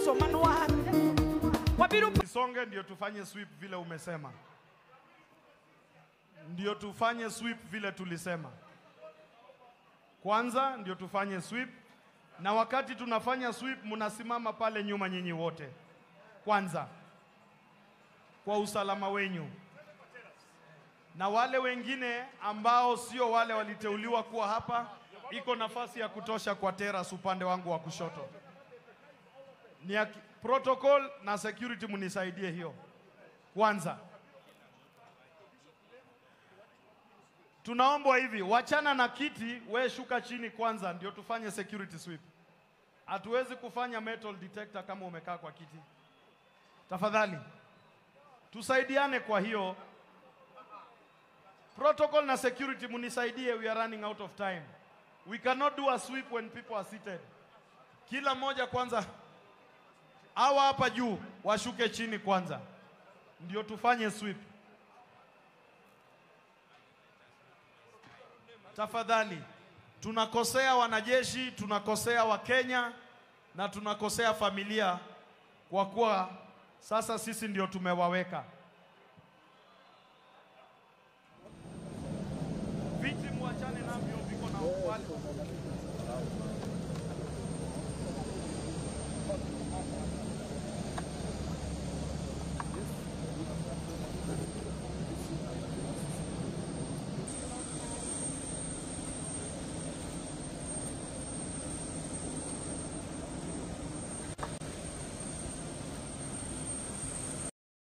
Jasomanwa. Wabiro Isonge ndio tufanye sweep vile umesema. Ndio tufanye sweep vile tulisema. Kwanza ndio tufanye sweep, na wakati tunafanya sweep mnasimama pale nyuma nyinyi wote. Kwanza kwa usalama wenyu. Na wale wengine ambao sio wale waliteuliwa kuwa hapa, iko nafasi ya kutosha kwa terrace upande wangu wa kushoto. Ni ya protocol na security mnisaidie hiyo. Kwanza tunaombwa hivi, wachana na kiti, we shuka chini kwanza ndio tufanye security sweep. Hatuwezi kufanya metal detector kama umekaa kwa kiti. Tafadhali tusaidiane kwa hiyo. Protocol na security munisaidie, we are running out of time. We cannot do a sweep when people are seated. Kila mmoja kwanza, hawa hapa juu washuke chini kwanza ndio tufanye sweep. Tafadhali, tunakosea wanajeshi, tunakosea Wakenya na tunakosea familia kwa kuwa sasa sisi ndio tumewaweka.